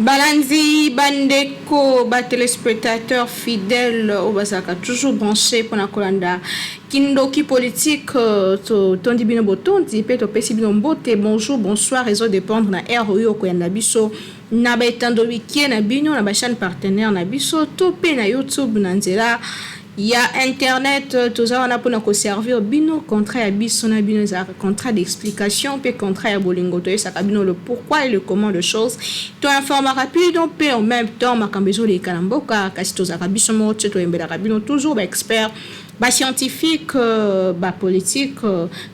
Balandi, bandeko, batelespectateur fidèle oyo bazalaka toujours branché mpona kolanda Kindoki Politique, totondi bino botondi mpe topesi bino mbote. Bonjour, bonsoir, ezodépendre na heure oyo okoyanda biso na baetando bikie na bino, na bachaîne partenaire na biso to mpe na YouTube, na nzela ya internet. Toza wana mpona koservir bino. Contrat ya biso na bino ezalaka contrat d'explication mpe contrat ya bolingo. Toyesaka bino le pourquoi et le comment de choses, toinformaka bino mpe en même temps makambo ezoleka na mboka. Kasi tozalaka biso moko te, toyembelaka bino toujours baexpert, bascientifique, bapolitique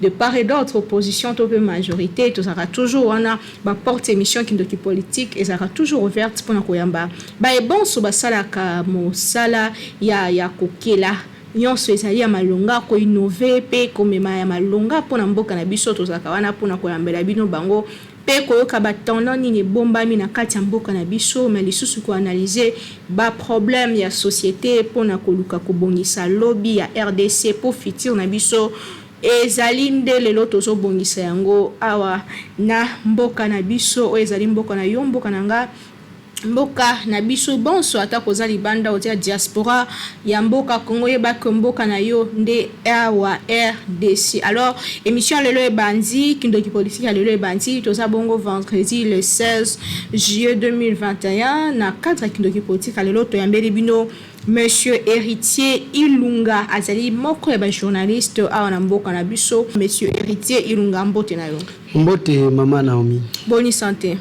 de part et d'autre, opposition to mpe majorité. Tozalaka toujours wana. Baporte émission Kindoki Politique ezalaka toujours ouverte mpona koyamba baebonso basalaka mosala ya kokela nyonso ezali ya malonga, koinnover mpe komema ya malonga mpona mboka na biso. Tozalaka wana mpona koyambela bino bango mpe koyoka batendance nini ebombami na kati ya mboka na biso, mais lisusu koanalyser baproblème ya société mpona koluka kobongisa lobi ya RDC, mpo futur na biso ezali nde lelo tozobongisa yango awa na mboka na biso oyo ezali mboka na yo, mboka na nga, mboka na biso bonso. Ata koza libanda, otia diaspora ya mboka Kongo, oyebaki mboka na yo nde awa RDC. Alors, émission ya lelo ebandi, Kindoki Politique ya lelo ebandi. Toza bongo vendredi le 16 juillet 2021. Na cadre ya Kindoki Politique ya lelo, toyambeli bino Monsieur Héritier Ilunga, azali moko ya bajournaliste awa na mboka na biso. Monsieur Héritier Ilunga, mbote na yo. Mbote, mama Naomi. Boni santé?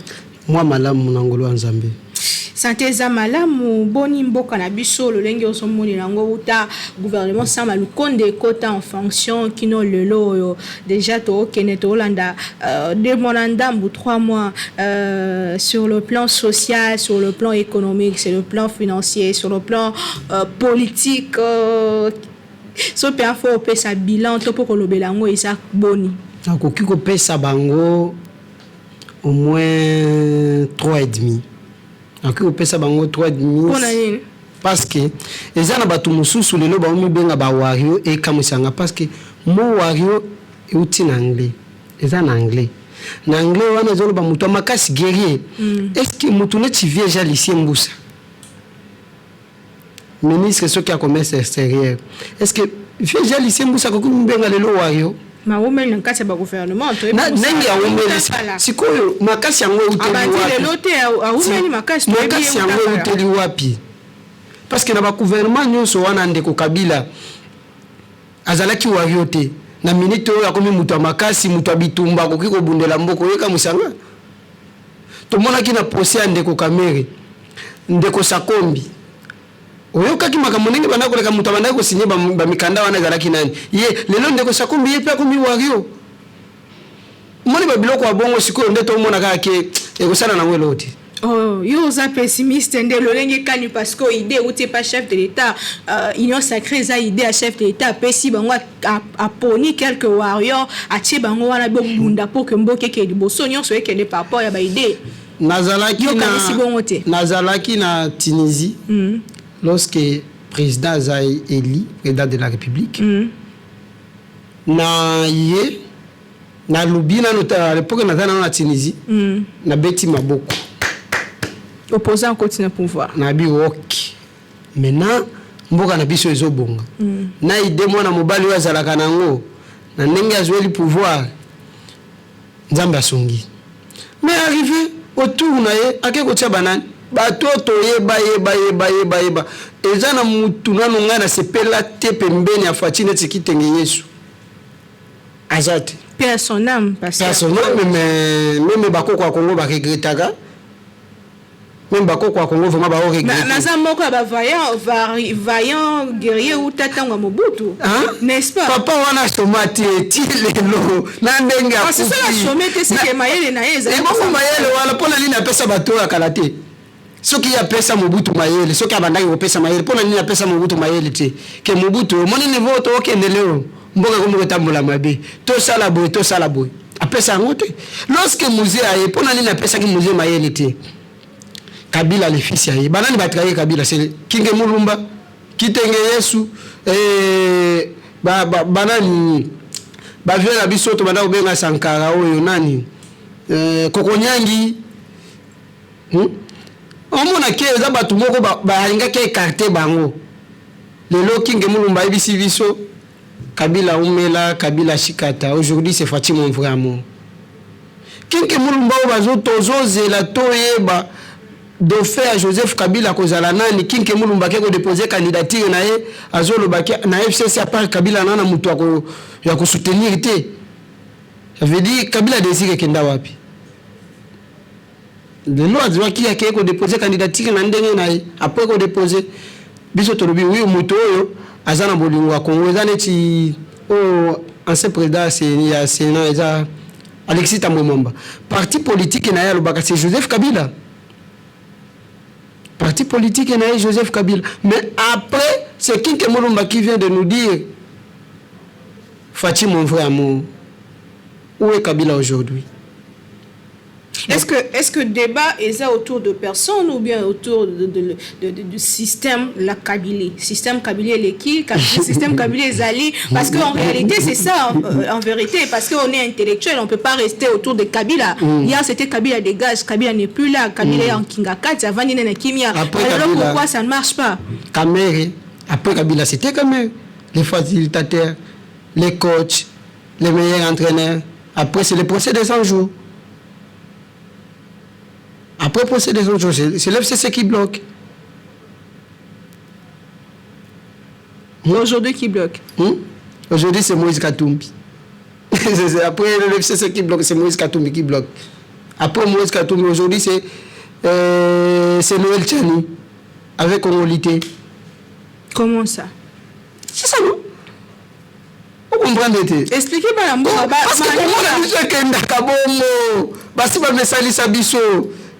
Mwa malamu na ngolo ya Nzambe. Santé eza malamu. Boni mboka na biso, lolenge ozomonela yango uta gouvernement Sama Lukonde ekota en fonction kino lelo oyo? Déjà tookende toolanda 2 mois na ndambu, 3 mois, sur le plan social, sur le plan économique, sur le plan financier, sur le plan politique, so mpe afo opesa bilan to mpo kolobela yango, eza boni? Nakoki kopesa bango au moins 3 et demi. Nakoki kopesa bango 3 et demi. Mpona nini? Parce que eza na bato mosusu lelo baomibenga bawarrior. Ekamwisanga parce que mot warrior euti na anglais, eza na anglais. Na anglais wana ezoloba moto ya makasi, guerrier. Est ce que motu neti vieux Jean Lucien Mbusa, ministre soki ya commerce extérieur, est ce que vieux Jean Lucien Mbusa akoki mibenga lelo warrior? Awumeli na kati ya bagouvernement. Ndenge awumeli sikoyo, makasi yango euteli te? Awumeli makasi. Makasi yango euteli wapi? Parce que na bagouvernement nyonso wana, ndeko Kabila azalaki warrior te. Na minute oyo akomi moto ya makasi, moto ya bitumba, akoki kobundela mboka. Oyeka mosanga tomonaki na procès ya ndeko Kamerhe, ndeko Sakombi, oyokaki makambo ndenge banda koleka. Moto abandaki kosigner bamikanda wana ezalaki nani? Ye lelo ndeko Sakombi, ye mpe akomi warrior. Omoni babiloko ya bongo sikoyo nde tomona kaka ke ekosala nango eloko te. Oh, yo oza pessimiste nde lolenge kani? Parce que idée euti epa chef de l'État. Union sacrée eza idée ya chef de l'État. Apesi bango, aponi quelques warriors, atie bango wana, bobunda mpo ke mboka ekende liboso. Nyonso ekende par rapport ya baidée. Nazalaki Yokanisi bongo te? Nazalaki na Tunisie lorsque président aza élu président de la République. Na ye nalobi nano, à l'époque naza nano na Tunisie, nabeti maboko. Opposant akoti na pouvoir. Nabi ok, maintenant mboka na biso ezobonga. Na idée mwana mobali oyo azalaka nango, na ndenge azweli pouvoir, Nzambe asungi. Mais arrivé autour na ye, ake kotia banani? Bato oyo toyeba, yeba, yeba, yeba, yeba. Eza na mutu nanu ngai nasepela te pembeni ya Fatshi neti Kitenge Yesu, aza te. Paix à son âme, pasteur. Personnel, mais même bakoko ya Congo baregretaka, même bakoko ya Congo vraiment baoregretter. Naza moko ya bavaillant vaillant guerrier uta ntango ya Mobutu. Hein? N'est-ce pas? Papa wana asoma te ti lelo na ndenge. Kasi soki asome te, seke mayele na ye ezali. Ebongo mayele wana, mpo na nini apesa bato oyo akala te? Soki ye apesa Mobutu mayele, soki abandaki kopesa mayele, mpo na nini apesa Mobutu mayele te? Ke Mobutu, omoni niveau tookende leo, mboka ekomi kotambola mabe, tosala boye, tosala boye. Apesa yango te. Lorsque Mzee aye, mpo na nini apesaki Mzee mayele te? Kabila le fils aye, banani batrahir Kabila? C'est Kinge Mulumba, Kitenge Yesu, banani bavieux na biso tobanda kobenga Sankara oyo nani, Kokonyangi, Omona ke eza bato moko balingaki écarter bango. Lelo Kinge Mulumba ayebisi biso: "Kabila umela, Kabila shikata, aujourd'hui c'est Fatshi mon vrai amour." Kinke Mulumba oyo bazo tozozela toyeba dauphin ya Joseph Kabila kozala nani. Kinke Mulumba ake kodéposer candidature na ye, azoloba na FCC, à part Kabila na moto ya kosoutenir te. Ça veut dire Kabila Désiré ekenda wapi? Lelo azwaki, akei kodéposer candidature na ndenge na ye. Après kodéposer, biso tolobi: "Oui, moto oyo aza na bolingo ya Congo." Eza neti oyo ancien président ya Sénat, eza Alexis Tambwe Mwamba. Parti politique na ye, alobaka c'est Joseph Kabila, parti politique na ye Joseph Kabila. Mais après, c'est Kinke Mulumba qui vient de nous dire: "Fatshi mon vrai amour." Où est Kabila aujourd'hui? Est-ce que débat est autour de personnes ou bien autour du système, la Kabilie? Système Kabilie eleki, système Kabilie ezali. Parce qu'en réalité, c'est ça, en vérité. Parce qu'on est intellectuel, on ne peut pas rester autour de Kabila. Hier, c'était Kabila dégage, Kabila n'est plus là, Kabila est en Kingakati, avant il est en Kimia. Après Alors Kabila, pourquoi ça ne marche pas? Kamerhe, après Kabila, c'était Kamerhe. Les facilitateurs, les coachs, les meilleurs entraîneurs. Après, c'est le procès des 100 jours. Après le procès des 100 jours, c'est l'FCC qui bloque. Aujourd'hui, qui bloque? Aujourd'hui, c'est Moïse Katumbi. Après le FCC qui bloque, c'est Moïse Katumbi qui bloque. Après Moïse Katumbi, aujourd'hui, c'est Noël Tshiani avec Congolité. Comment ça? C'est ça, non? Vous comprenez? Expliquez pas la. Parce que komona biso ekendaka bongo, basi bamesalisa biso,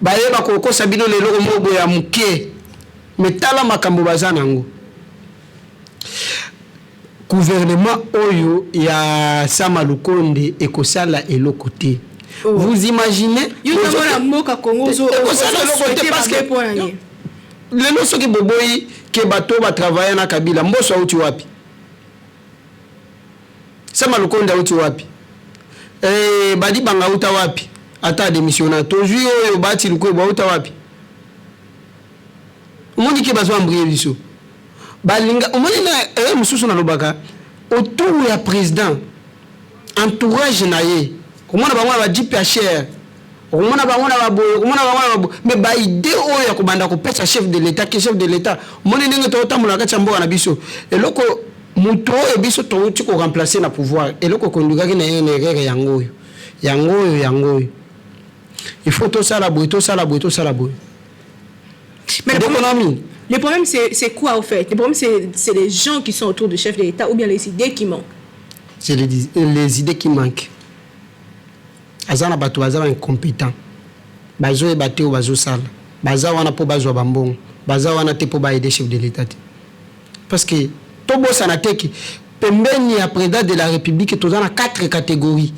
bayeba kokosa bino leloko moko boye ya moke. Me tala makambo baza nango. Gouvernement oyo ya Sama Lukonde ekosala eloko te. Oh. Vous imaginez? Yo mboka Congo. Ekosala eloko te parce que lelo soki boboyi ke bato batravaille na Kabila, Mboso auti wapi? Sama Lukonde auti wapi? Badibanga auta wapi? Ata adémissionna, tozwi oyo bati lukoyo bauta wapi? Omoni ke bazwa embrouiller biso, balinga. Omoni na ere mosusu nalobaka autour ya président, entourage na ye, komona bango na bajeep ya cher, okomona bango na baboye, okomona bango na baboye, mais baidées oyo ya kobanda kopesa chef de l'État, ke chef de l'État, omoni ndenge tozotambola na kati ya mboka na biso, eloko moto oyo biso touti koremplacer na pouvoir, eloko ekondukaki na ye na erreur, yango oyo, yango oyo, yango oyo, il faut tosala boye, tosala boye, tosala boye. Mais le problème, Économie. Le problème, c'est quoi au fait? Le problème, c'est les gens qui sont autour du chef de l'État ou bien les idées qui manquent? C'est les idées qui manquent. Aza na bato baza baincompétent, bazoyeba te oyo bazosala. Baza wana mpo bazwa bambongo, baza wana te mpo baaider chef de l'État te. Parce que tobosana te ke pembeni ya président de la République, toza na quatre catégories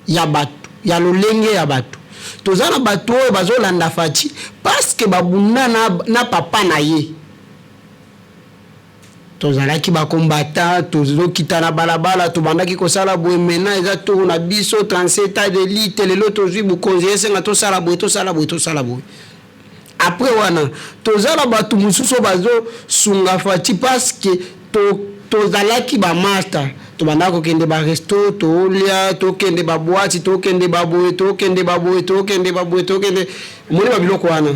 ya bato, ya lolenge ya bato. Toza na bato oyo bazolanda Fatshi parce que babunda na papa na ye. Tozalaki bakombata, tozokita na balabala, tobandaki kosala boye. Maintenant eza tour na biso, 37 ans de lutte, lelo tozwi bokonzi, esenga tosala boye, tosala boye, tosala boye. Après wana, toza na bato mosusu oyo bazosunga Fatshi parce que tozalaki bamaster, tobandaka kokende baresto, tolia, tokende baboîte, tokende baboye, tokende baboye, tokende baboye, tokende. Omoni babiloko wana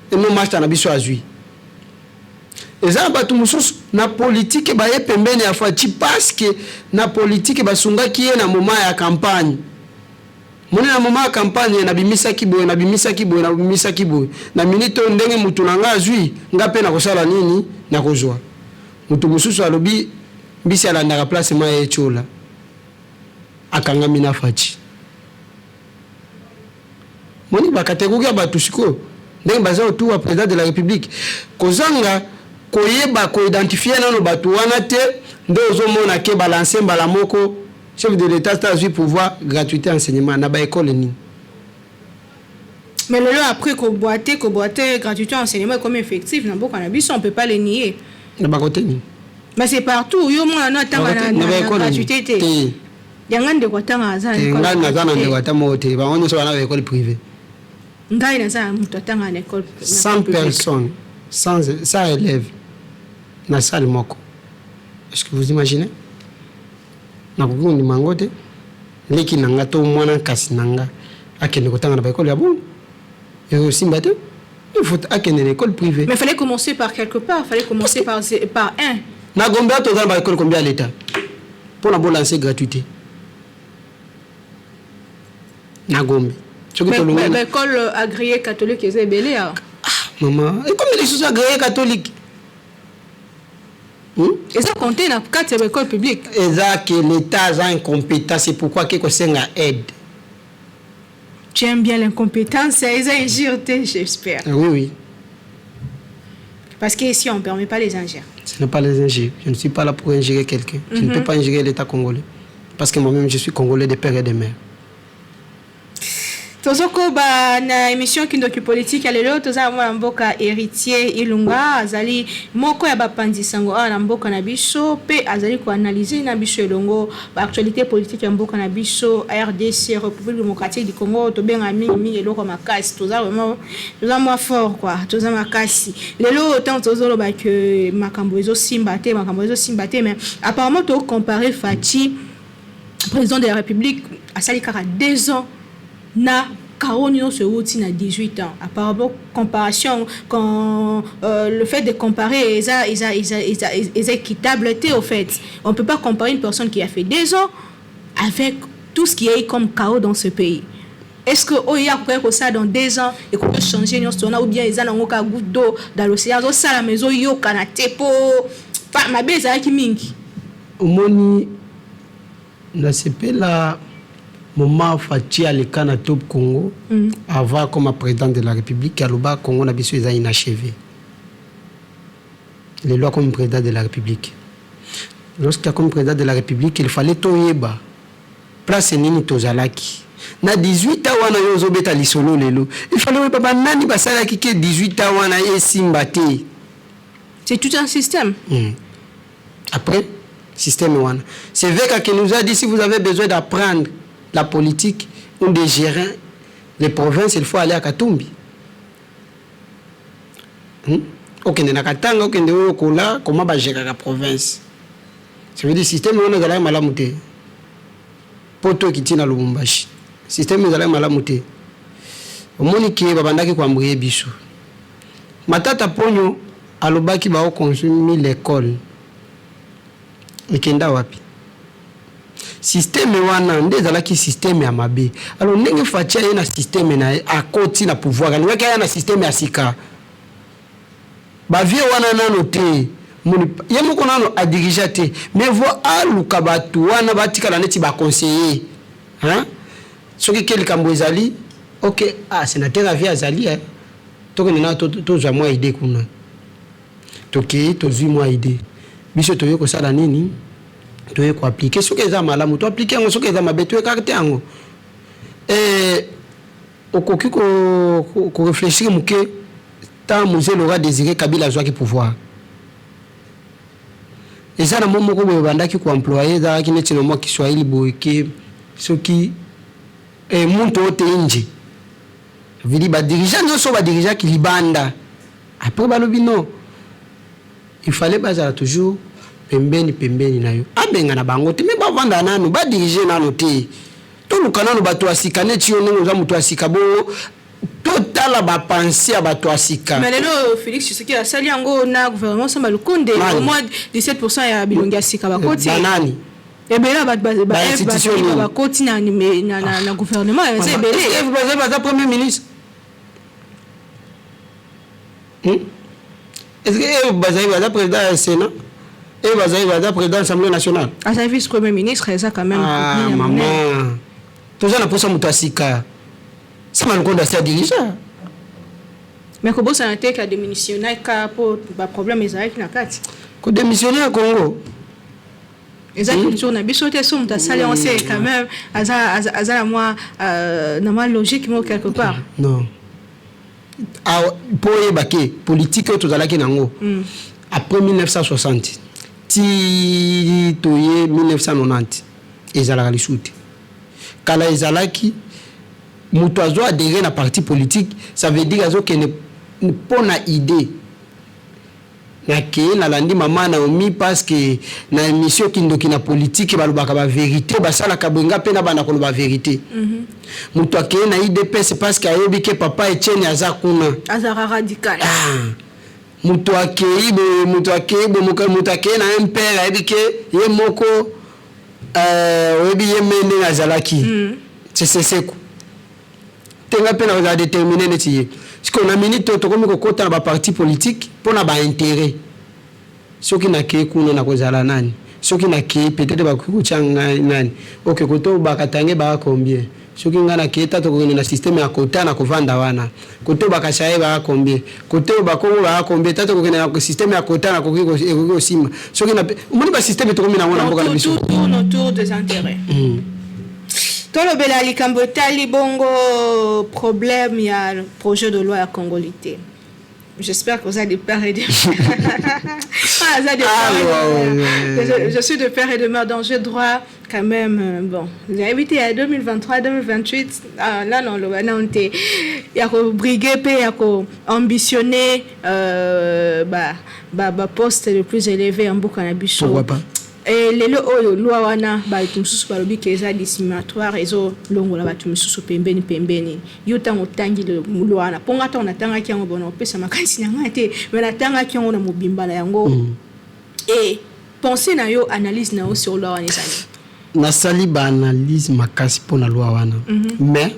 emo master na biso azwi. Eza na bato mosusu na politike baye pembeni ya Fatshi parce que na politike basungaki ye na moment ya campagne. Moni na moment ya campagne, nabimisaki boye, nabimisaki boye, nabimisaki boye. Na minute oyo, ndenge motu na nga azwi, nga mpe nakosala nini? Nakozwa. Motu mosusu alobi mbisi alandaka place ma ye etiola, akangami na Fatshi. Moni bacatégorie ya bato sikoyo ndenge baza autour ya président de la République. Kozanga koyeba koidentifier nano bato wana te, nde ozomona ke balance mbala moko chef de l'État ta azwi pouvoir, gratuité enseignement na baécole nini. Mais lelo, après koboite gratuité enseignement ekomi effectif na mboka na biso, on peut pas le nier. Na bakote nini? Mais c'est partout. Yo mwana no atanga na gratuité te? Yanga ndeko atanga aza. Ngai naza na ndeko ata moko te. Bango nyonso bana baécole privé. Ngai naza na moto atanga na école 100 personnes, 100 élèves na salle moko. Est-ce que vous imaginez? Nakoki kondima yango te. Leki na nga to mwana nkasi na nga akende kotanga na baekole ya bongo, ekosimba te. Il faut akende na école privée. Mais fallait commencer par quelque part, fallait commencer par un. Na Gombe toza na baekole combien ya l'État mpona bolancer gratuité na Gombe? Soki tolongoli baekole agréé catholique, eza ebele awa. Ah mama, ekomi lisusu agréé catholique? Eza compté na kati ya baekole publique. Eza ke l'État aza incompétent, c'est pourquoi ke kosenga aide. Tu aimes bien l'incompétence, eza injure te, j'espère? Ah, oui. Parce que ici, on ne permet pas les injures. Ce n'est pas les injures. Je ne suis pas là pour injurer quelqu'un. Je ne peux pas injurer l'État congolais. Parce que moi-même, je suis congolais de père et de mère. Tozokoba na émission Kindoki Politique ya lelo. Toza na mwana mboka Héritier Ilunga, azali moko ya bapanzi sango awa na mboka na biso, mpe azali koanalyser na biso elongo baactualité politique ya mboka na biso RDC, République démocratique du Congo. Tobenga mingimingi eloko makasi, toza vraiment, toza mwa fort quoi, toza makasi. Lelo ntango tozoloba ke makambo ezosimba te, makambo ezosimba te, mais apparemment tocompare Fatshi, président de la République, asali kaka 2 ans, na chaos nyonso euti na 18 ans. Apparemment comparaison, quand le fait de comparer eza équitable te. Au fait, on peut pas comparer une personne qui a fait 2 ans avec tout ce qui est comme chaos dans ce pays. Est-ce que oyo akoki kosala dans 2 ans ekoki changer nyonso wana, ou bien eza nango kaka goutte d'eau dans l'océan, azosala ma ezoyokana te po mabe ezalaki mingi? Omoni, nasepela moment Fatshi aleka na Top Congo avant comme président de la République. Aloba Congo na biso eza inachevé. Lelo comme président de la République, lorsque comme président de la République, il fallait toyeba place nini tozalaki na 18 ans wana. Yo ozobeta lisolo lelo, il fallait oyeba banani basalaki ke 18 ans wana esimba te. C'est tout un système. Après système wana, c'est Veka qui nous a dit: si vous avez besoin d'apprendre la politique ou de gérer les provinces, il faut aller à Katumbi. Okende na Katanga, okende oyo kola comment bagéraka province. Ça veut dire système wana ezalaki malamu te. Po to ekiti na Lubumbashi, système ezalaki malamu te. Omoni ke babandaki koembrouiller biso. Matata Ponyo alobaki baoconstruire l'école, ekenda wapi? Système wana nde ezalaki système ya mabe. Alors ndenge Fatshi aye na système na ye, akoti na pouvoir, alingaki aya na système ya sika. Bavieux wana nano te, ye moko nano adirigea te, mais vo aluka bato wana batikala neti baconseiller, hein? Soki ke likambo ezali, ok, ah, sénateur à vie azali, eh? Tokende na tozwa mwa idée kuna. Tokei, tozwi mwa idée, biso toye kosala nini? Toye koappliquer. Soki eza malamu, toappliquer yango. Soki eza mabe, toécarter yango. Okoki koréfléchir moke. Tant Mzee Laurent Désiré Kabila azwaki pouvoir, eza na mo moko boye bandaki koemployer, ezalaki neti na mwa kiswahili boye ke soki muntu oyo te nje vili badirigeant nyonso badirigeaki libanda. Après balobi non, il fallait bazala toujours pembeni pembeni na yo. Abenga na bango te, me bavanda nanu, badirige nano te. Toluka nano bato ya sika neti yo, ndenge oza moto ya sika bongo, totala bapensées ya bato ya sika. Mais lelo Félix Tshisekedi asali yango na gouvernement Samba Lukonde, au moins 17 ya bilongi ya sika bakoti. Banani? Ebele bato bakoti na gouvernement, eza ebele. Baza premier ministre, Est-ce que bazali baza président ya Sénat e bazali baza président ya Assemblée nationale? Azali vice premier ministre, eza quand même. Ah, mama, toza na mposa moto ya sika. Sama Lukonde asi adirigea. Mais kobosana te ke adémissionnaka mpo baproblème ezalaki na kati. Kodémissionne ya Congo? Eza culture na biso te. So moto asali yango, c'est quand même aza na mwa logique moko quelque part. Non, mpo oyeba ke politique oyo tozalaki nango après 1960 ti toye 1990 ezalaka lisusu te. Kala ezalaki Moto azo adhérer na parti politique, ça veut dire azokende mpo na idée. Nakeye, nalandi mama Naomi parce que na émission Kindoki na politique balobaka bavérité, basalaka boye, nga mpe na banda koloba vérité. Moto akeye na UDPS parce que ayebi ke papa Etienne aza kuna. Azalaka radical. Ah. Moto akei boye, moto akei boye, moto akei na MPR, ayebi ke ye moko oyebi ye me ndenge azalaki seseseko te, nga mpe nakozala déterminé neti ye. Sikoyo na minute oyo tokomi kokɔta na baparti politique mpo na baintérêt. Soki nakei kuna, nakozala nani? Soki nakei, peut-être bakoki kotia ngai nani? Ok, koto bakatange baka combien? Soki ngai nakei ta, tokokende na système ya kota na kovanda wana. Kote oyo bakasaye baka combien? Kote oyo bakongo baka combien? Ta tokokende na système ya kota, nakoki ekoki kosimba. Soki na omoni basystème tokomi nango na mboka na biso. Tout tourne autour des intérêts. Tolobela likambo etali bongo problème ya projet de loi ya congolité. J'espère que vous avez de père et de ah, ça de Ah, père et de ouais, mère. ouais. Je suis de père et de mère, donc j'ai droit quand même. Bon, j'ai invité à 2023, 2028. Ah, là, non, là, non, il y a briguer, il y a ambitionner bah, poste le plus élevé en mboka na biso. Pourquoi pas? E lelo oyo loi wana, bato mosusu balobi ke eza discriminatoire, ezolongola bato mosusu pembeni pembeni. Yo ntango otangi loi wana, mpo nga ntango natangaki yango, bona opesa makanisi na ngai te, me natangaki yango na mobimba na yango. E pensée na yo, analyse na yo sur loi wana ezali? Nasali baanalyse makasi mpo na loi wana, mais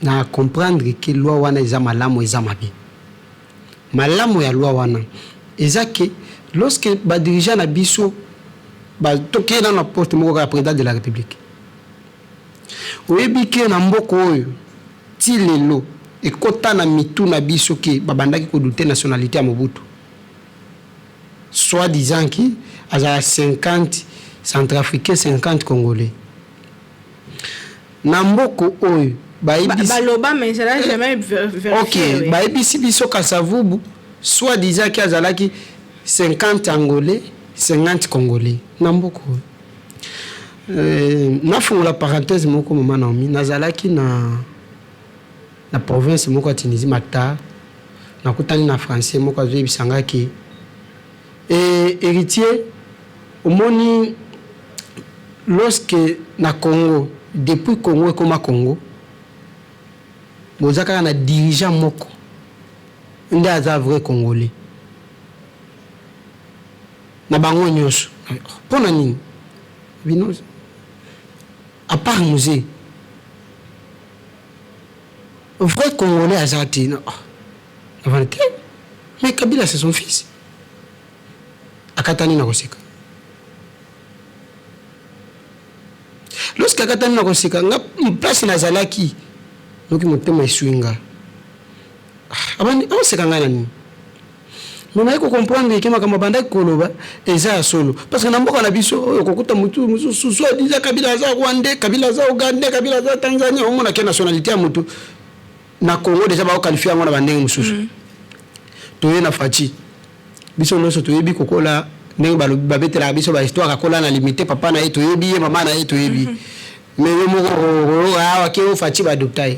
na comprendre ke loi wana eza malamu, eza mabe. Malamu ya loi wana eza ke lorsque badirigeant na biso tokei nano na poste moko kaka président de la République, oyebi ke na mboka oyo ti lelo ekɔta na mitu na biso ke babandaki kodouter nationalité ya Mobutu, soit disant ki azala 50 centrafricain, 50 congolais. Na mboka oyo bayebisi Baloba, mais ezala jamais vérifié. Ok. Bayebisi biso Kasavubu, soit disant ki azalaki 50 angolais, 50 congolais. Na mboka oyo, nafungola parenthèse moko, mama Naomi. Nazalaki na province moko ya Tunisie, Maktar. Nakutani na français moko, azoyebisa nga ke e, héritier, omoni, lorsque na Congo, depuis Congo ekoma Congo, boza kaka na dirigeant moko nde aza vrai congolais na bango nyonso. Mpo na nini bino, à part Mzee, vrai congolais aza te? Navandi te, mais Kabila, c'est son fils. Akatani na koseka. Lorsque akatani na koseka, nga place nazalaki, noki motema eswi nga. Abandi aoseka ngai na nini? Me naye kocomprendre ke makambo abandaki koloba eza ya solo, parce que na mboka na biso oyo kokuta motu mosusu so adiza Kabila aza rwandais, Kabila aza ugandais, Kabila aza tanzania. Omona ke nationalité ya motu na Congo déjà baoqualifier yango na bandenge mosusu. Toye na Fatshi, biso nyonso toyebi kokola ndenge babetelaka biso bahistoire, akola na limité, papa na ye toyebi ye, mama na ye toyebi. Mais yo moko awa ke o Fatshi baadopta ye.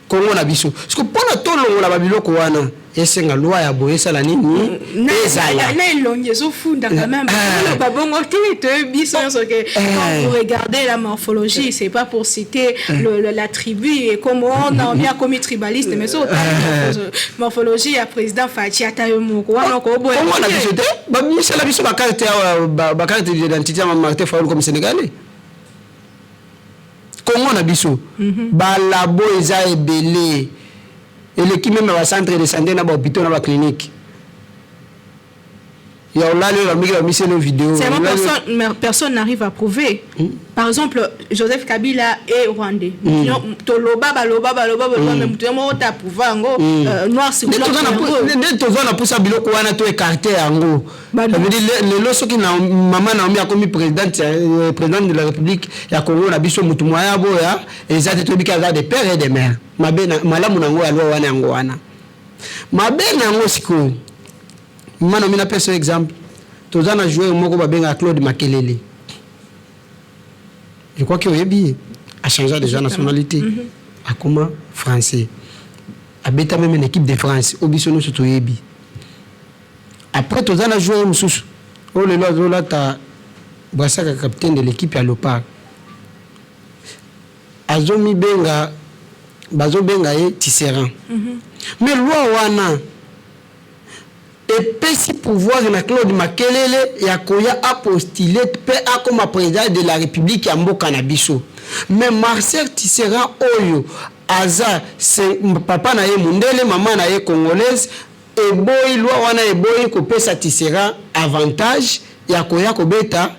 Kongo na biso siko, mpona tolongola babiloko wana, esenga loi ya boye esala nini? Ezala Na elongi ezofunda quand même. Oloba bongo te, toyebi biso nyonso ke quand vous regardez la morphologie, c'est pas pour citer la tribu et comme on a bien commis tribaliste, mais so otali morphologie ya président Fatshi, ata yo moko wana okoboya. Kongo na biso te, bamisala biso bacarte awa, bacarte d'identité ya Martin Fayulu comme sénégalais. Kongo na biso, balabo eza ebele, eleki même bacentre de santé na bahôpitaux na baclinique ya olali oyo bamiki bamiseli video. Seulement, personne n'arrive à prouver. Par exemple, Joseph Kabila est rwandais. Toloba, baloba, baloba, baloba, mais mutu moko ta prouver yango noir sur blanc. Nde toza na mposa biloko wana to écarte yango. Ça veut dire lelo soki na mama Naomi akomi présidente de la République ya Congo na biso, mutu moya boya eza te. Toyebi ke aza de père et de mère. Mabe malamu nango ya loi wana, yango wana. Mabe na yango sikoyo, mama Naomi, napesa exemple. Toza na joueur moko babengaka Claude Makelele, je crois ke oyebi ye. A Achangea déjà nationalité. Akoma français. Abeta même na équipe de France oyo biso nyonso toyebi. Après toza na joueur mosusu oyo lelo azolata brassard ya capitaine de l'équipe ya Léopard. Azomibenga, bazobenga ye Tisserand. Mais loi wana epesi pouvoir na Claude Makelele ya koya apostuler mpe akoma président de la République ya mboka na biso. Mais Marcel Tisserand oyo aza papa na ye mundele, mama na ye congolaise, eboyi loi wana, eboyi kopesa Tisserand avantage ya koya kobeta,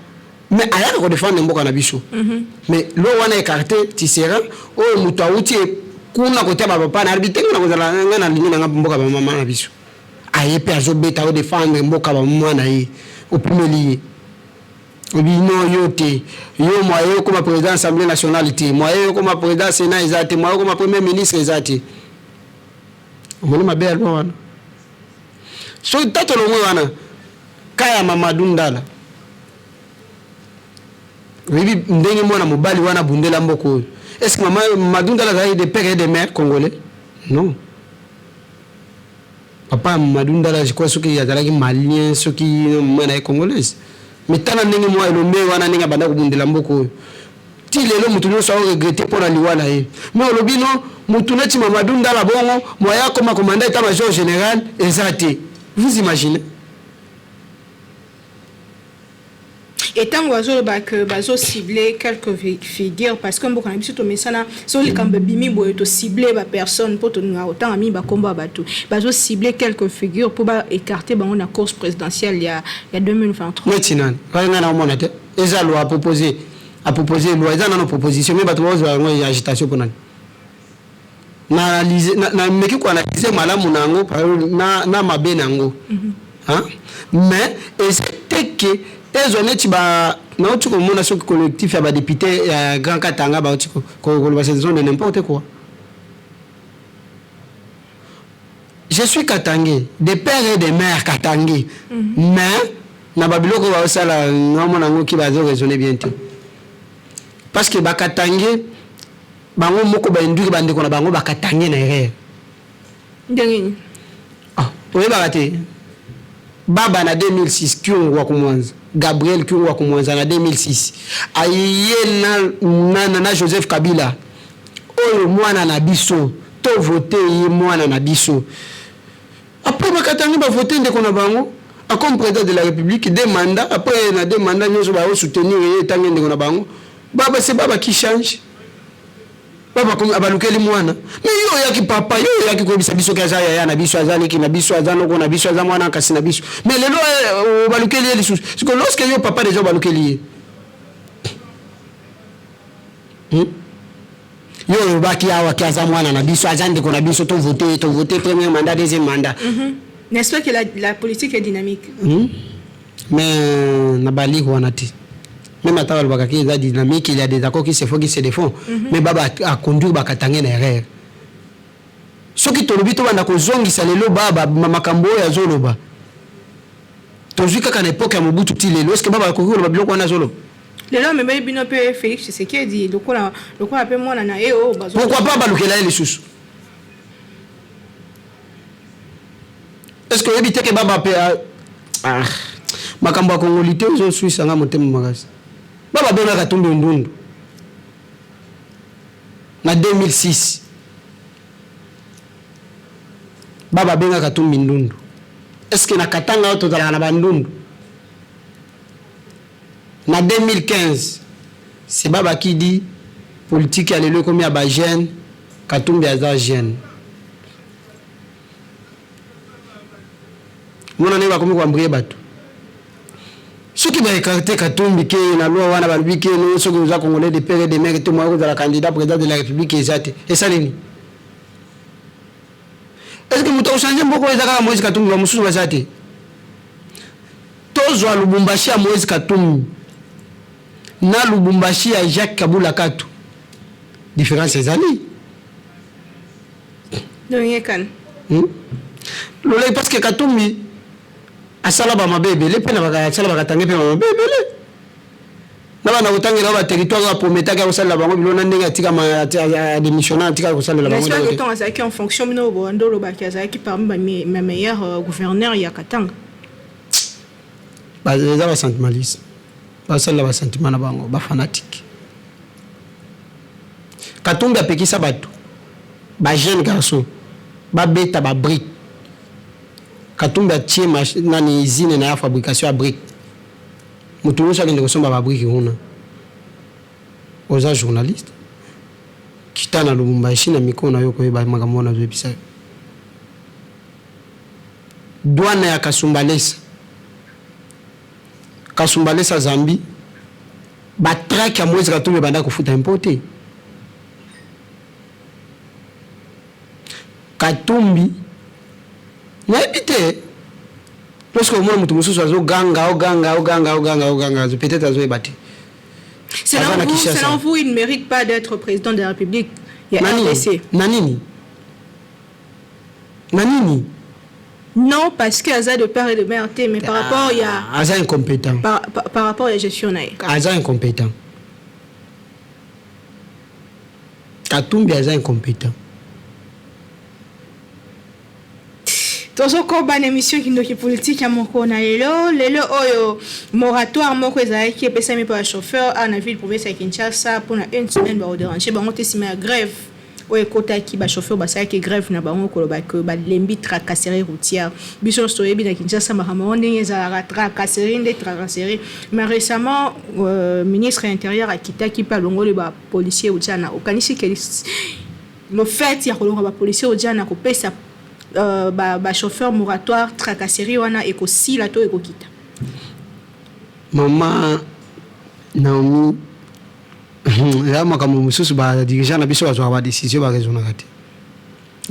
mais ayaka kodéfendre mboka na biso. Mais loi wana écarte Tisserand oyo moto awuti kuna kotia bapapa na alobi tenge na kozala ngai nalingi nanga mboka bamama na biso. Aye mpe azobeta, odéfendre mboka bamama na ye, opimeli ye, obi non, yo te, yo moye okoma président Assemblée nationale te, moye okoma président Sénat eza te, moye okoma premier ministre eza te. Omoni mabe ya loi wana? Soki tatolongwe wana ka ya Mamadou Ndala, oyebi ndenge mwana mobali wana abundela mboka oyo. Est ce que Mamadou Ndala azalaki de père et de mère congolais? Non. Papa ya Mamadou Ndala, je crois, soki azalaki malien, soki mama na ye congolaise. Mais tala ndenge mwa elombe wana, ndenge abanda kobundela mboka oyo ti lelo, motu nyonso aoregretter mpo na liwa na ye. Mais olobi non, motu neti Mamadou Ndala bongo moya akoma commandant état major général eza te. Vous imaginez? Et ntango bazoloba ke bazocible quelques figures, parce que mboka na biso tomesana, so likambo ebimi boye, tocible bapersonne mpo tolingaka kotanga mingi bakombo ya bato. Bazocible quelques figures mpo baécarte bango na course présidentielle ya 2023. Neti nani? Kaka ngai naomona te. Eza loi apropose, apropose loi, eza nano proposition, mais bato bazozwa yango ya agitation mpo nani? Nameki koanalyse malamu na yango na mabe na yango. Mais eza te ke ezwa neti ba nauti komona soki collectif ya badéputé ya Grand Katanga bauti koloba, ce sont de n'importe quoi. Je suis katangais de père et de mère katangais, mais na babiloko baosala, naomona yango ki bazo raisonner bien te, parce que bakatangais bango moko bainduki bandeko na bango bakatangais na erreur. Ndenge nini? Ah, oyebaka te, baba na 2006, Kyungu wa Kumwanza, Gabriel Kyungu wa Kumwanza, na 2006 aye na Joseph Kabila oyo mwana na biso, tovote ye mwana na biso. Après bakatangi bavote ndeko na bango comme président de la République, deux mandats. Après na deux mandats nyonso baosoutenir ye etangi ndeko na bango. Baba, c'est baba qui change, baba abalukeli mwana. Mais yo oyaki papa, yo oyaki koyebisa biso ke aza yaya na biso, aza leki na biso, aza noko na biso, aza mwana kasi na biso. Mais lelo obalukeli ye lisusu. Siko lorsque yo papa déjà obalukeli ye, Yo olobaki awa ke aza mwana na biso, aza ndeko na biso, tovote, tovote premier mandat, deuxième mandat. N'est-ce pas que la politique est dynamique? Mais na balire wana te. Même ata balobaka ke eza dynamique, il y a des accords qui se font, qui se défont. Mais baba aconduire bakatange na erreur. Soki tolobi tobanda kozongisa lelo baba makambo oyo azoloba, tozwi kaka na époque ya Mobutu ti lelo, est-ce baba akoki koloba biloko wana azoloba? Lelo amemeli bino mpe Félix Tshisekedi lokola mpe mwana na ye oyo. Pourquoi pas balukela ye lisusu? Est ce que oyebi te ke baba mpe, ah, makambo ya kongoli te, ozoswisanga motema makasi. Baba abengaka Tumbi ndundu na 2006. Baba abengaka Tumbi ndundu. Est ce que na Katanga oyo tozalaka na bandundu? Na 2015, c'est baba qui dit politique ya lelo ekomi ya bajeune, Katumbi aza jeune. Mona ndenge bakomi koembrouiller bato. Soki baécarte Katumbi ke na loi wana, balobi ke no, soki oza congolais de père et de mère te, moya kozala candidat président de la République eza te, esali nini? Est ce que moto akochange mboka oyo eza kaka Moïse Katumbi? Bamosusu baza te. Tozwa Lubumbashi ya Moïse Katumbi na Lubumbashi ya Jacques Kabula Katu, différence ezali. Ndenge kani? Lolai, parce que Katumbi asala bamabe ebele mpe asala bakatange mpe bamabe ebele. Na banda kotangela yo ba territoire oyo aprometaki akosalela bango biloko na ndenge atika ademissionna atika kosalela bango. N'est-ce pas que tant azalaki en fonction bino bobanda olobaki azalaki parmi ba meilleurs euh, gouverneurs ya Katanga. Eza ba sentimentaliste basalela ba sentiment na bango ba fanatique. Katumbi apekisa bato ba jeune garçon babeta ba brique. Katumbi atie nani usine na ya fabrication ya brique. Moto nyonso akende kosomba ba brique kuna. Oza journaliste? Kita na Lubumbashi na micro na yo okoyeba makambo wana nazoyebisa yo. Douane ya Kasumbalesa. Kasumbalesa Zambie ba truck ya Moïse Katumbi ebanda kofuta impot te. Katumbi nayebi te lorsque omona moto mosusu azoganga oganga oganga oganga oganga peut-être azoyeba te. Selon vous, selon vous, il ne mérite pas d'être président de la République ya RDC. Na nini? Na nini? Non, parce que aza de père et de mère te, mais par ah, rapport ya aza incompétent. Par, par, par rapport ya gestion na ye. Aza incompétent. Katumbi aza incompetent. Tozokoba na émission Kindoki Politique ya mokolo na lelo. Lelo oyo moratoire moko ezalaki epesami mpo ya chauffeur awa na ville province ya Kinshasa mpona une semaine bakoderange bango te nsima ya grève oyo ekotaki. Bachauffeur basalaki grève na bango koloba ke balembi tracasserie routière. Biso nyonso toyebi na Kinshasa makambo yango ndenge ezalaka, tracasserie nde tracasserie. Mais récemment ministre ya intérieur akitaki mpe alongoli bapolicier Ujana. Okanisi ke le fait ya kolonga bapolicier Ujana, kopesa bachauffeur moratoire, tracasserie wana ekosila to ekokita? Mama Naomi, eza makambo mosusu badirigeant na biso bazwaka badécision, baraisonnaka te.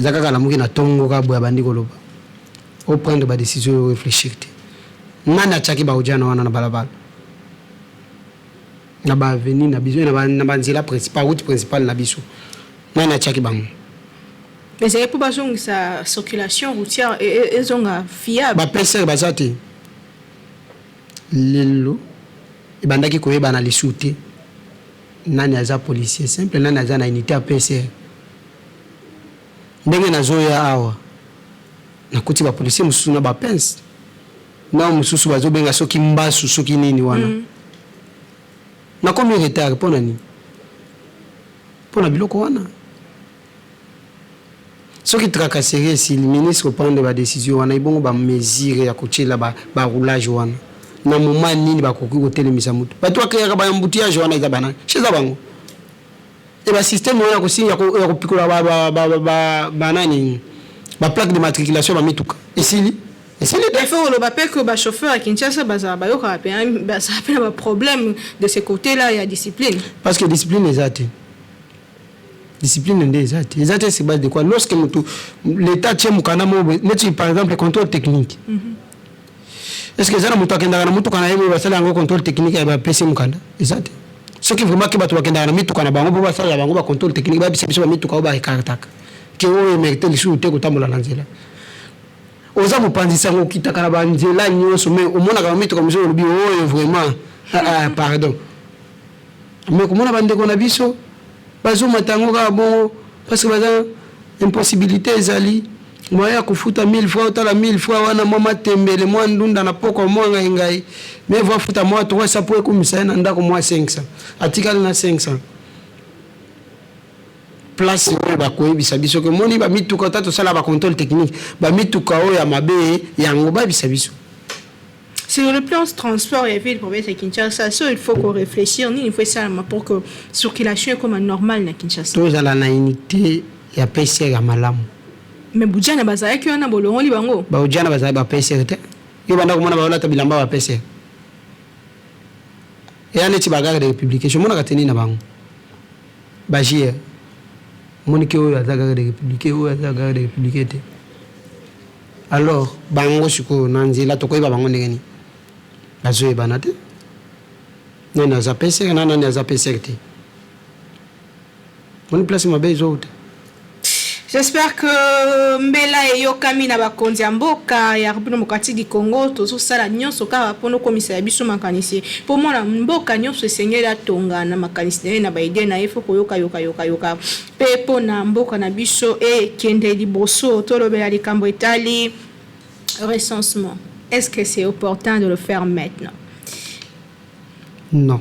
Eza kaka lamuki na ntongo kaka boye, abandi koloba, oprendre badécision oyo réfléchir te. Nani atiaki baojana wana na balabala, na baavenue na biso, na banzela principale, route principale na biso? Nani atiaki bango? Ezali mpo bazongisa circulation routière ezonga fiable. Bapesere baza te. Lelo ebandaki koyebana lisusu te nani aza policier simple, nani aza na unité ya PCR. Ndenge nazoya awa, nakuti bapolicier mosusu na bapense na mosusu bazobenga soki mbasu soki nini wana. Nakomi retard mpo na nini? Mpo na biloko wana. Soki tracasserie esili, ministre oprendre badécision wana, ebongo bamesure ya kotiela baroulage wana na moment nini bakoki kotelemisa motu? Bato bakreaka baembouteillage wana eza banani? Se eza bango. E basystème wana ya kosinga, ya kopikola banani, baplaque de matriculation bamituka, esili? Esili te. Il faut koloba mpe ke bachauffeur ya Kinshasa bazala bayokaka mpe, bazala mpe na baproblème de ce côté là ya discipline. Parce que discipline eza te. Discipline nde eza te, eza te. Sur base de quoi? Lorsque motu, l'état atie mokanda moko boye, neti par exemple contrôle technique, est ce que eza na moto akendaka na motuka na ye boye, basala yango contrôle technique ya bapesi mokanda? Eza te. Soki vraiment ke bato bakendaka na mituka na bango mpo basalela bango bacontrôle technique, babisa biso bamituka oyo baekartaka ke oyo emérite lisusu te kotambola na nzela. Oza mopanzi sango, okitaka na banzela nyonso, mais omonaka bamituka mosusu, olobi oyo vraiment, ah, ah, pardon, mais komona bandeko na biso bazomata yango kaka bongo parce que baza impossibilité, ezali moyen ya kofuta 1000 francs. Otala 1000 francs wana, mwa matembele, mwa ndunda na poko, mwa ngai ngai, mais vo afuta mwa 300 po ekomisa ye na ndako mwa 500, atikali na 500. Place oyo bakoyebisa biso ke omoni bamituka ta tosala bacontrôle technique, bamituka oyo ya mabe yango, bayebisa biso. Sur le plan transport ya ville province ya Kinshasa, so il faut qu'on réfléchir nini faut esalama pour que circulation ekoma normale na Kinshasa. Tozala na unité ya PCR ya malamu. Mais bujana bazalaki wana, bolongoli bango. Baujana bazali ba PCR te. Yo banda komona baolata bilamba ba PCR eya neti bagarde républicain, omonaka teni na bango bagr, omoniki oyo aza garde républicain, oyo aza garde républicain te. Alors bango sikoyo na nzela tokoyeba bango ndenge nini? Bazoyebana te nani aza PCR na nani aza PCR te. Moni place mabe ezouta. J'espère que mbela eyokami na bakonzi ya mboka ya République démocratique du Congo. Tozosala nyonso kaka mpona okomisa ya biso makanisi, mpo mwana mboka nyonso esengeli atonga na makanisi na ye, na baidées na ye. Faut koyoka yoka yoka yoka mpe mpona mboka na biso ekende liboso. Tolobela likambo etali recensement. Est-ce que c'est opportun de le faire maintenant? Non.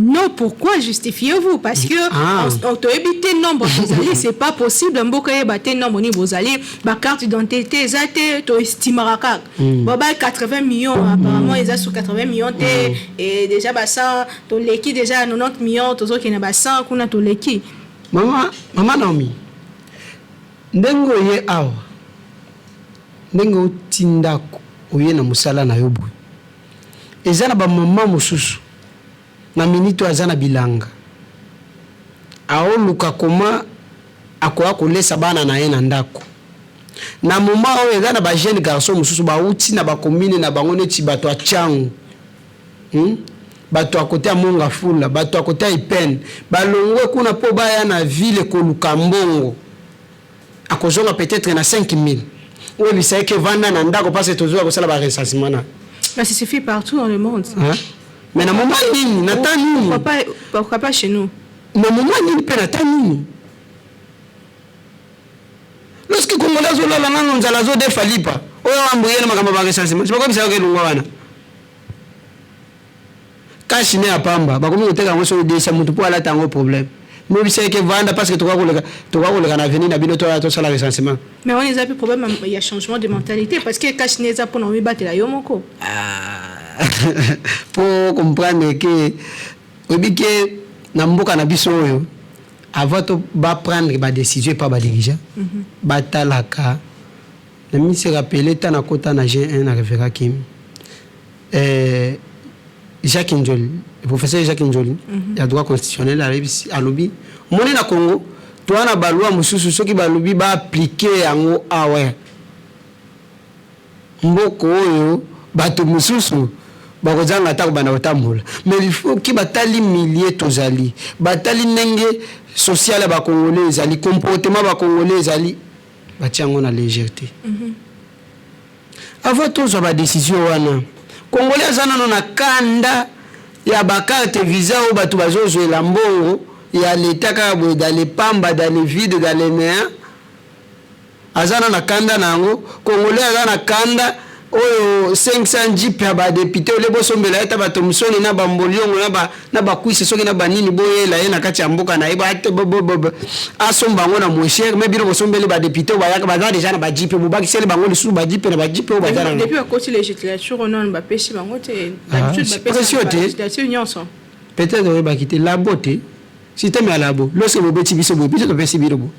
Non, pourquoi? Justifiez-vous, parce que Ah. Toyebi te nombre bozali, c'est pas possible. Mboka yeba te nombre nini bozali, bacarte d'identité eza te, toestimaka kaka. Boba 80 millions, apparemment eza sur 80 millions te. Et déjà ba 100, toleki déjà 90 millions, tozokende ba 100 kuna, toleki. Mama, mama Naomi, ndenge oye awa, ndenge oti ndako, oye na mosala na yo boye, eza na bamama mosusu na minute oyo aza na bilanga, aoluka koma akoya kolesa bana na ye na ndako. Na moment oyo eza na bajeune garçon mosusu bauti na bacommune na bango, neti bato ya Tshangu, Bato ya côté ya Mont Ngafula, bato ya côté ya Ipene, balongwe kuna mpo baya na ville koluka mbongo. Akozonga peut-être na 5000. Oyebisa ye ke vanda na ndako parce tozoya kosala barecensement na Mais ça se fait partout dans le monde. Hein? Mais na moment nini, na temps nini? Pourquoi pas, pourquoi pas chez nous? Na moment nini mpe na temps nini, lorsque Congolais azolala nano nzala, azodefa lipa, oyo ambuye na makambo ya barecensement, bakobisa yoka elongwa wana. Cache-nez ya pamba bakomi koteka yango soki desa motu mpo alata yango, problème. Mobisa eke vanda parce que tokoka koleka na avenue na bino, toya tosala recensement. Mais on eza mpe problème ya changement de mentalité, parce que cache-nez eza mpona omibatela yo moko. Po comprendre ke oyebi ke na mboka na biso oyo, avant to baprendre badécision epa badirigeant, batalaka. Na misi rappeler ta nakota na G1 na révérend Kim, Jacques Njoli, professeur Jacques Njoli ya droit constitutionnel, alobi omoni na Congo toa na baloi mosusu, soki balobi baappliquer yango awa, mboka oyo bato mosusu bakozanga ata kobanda kotambola. Mais il faut ki batali milieu tozali, batali ndenge social ya bacongolais ezali, comportement bacongolais ezali, batia yango na légèreté. Avant tozwa badécision wana, Congolais aza nano na kanda ya bacarte visa oyo bato bazozwela mbongo ya leta kaka boye, dans le pamba, dans le vide, dans le néant. Aza na na kanda na yango. Congolais aza na kanda oyo 500 jeep ya badéputé ole bosombela ye ta bato mosoni na bamboliongo na bakwisi, soki na banini, boyela ye na kati ya mboka na ye, asomba yango na moins cher. Mais bino bosombeli badéputé oyo bayaka, baza déjà na bajeep, bobakiseli bango lisusu bajeep na bajeep oyo baza na Depuis bakoti législature, nano bapesi bango te. Ah, D'habitude pression te. Législature nyonso. Peut-être oyebaki te, labo te, système ya labo. Lorsque bobeti biso boye, biso topesi bino boye,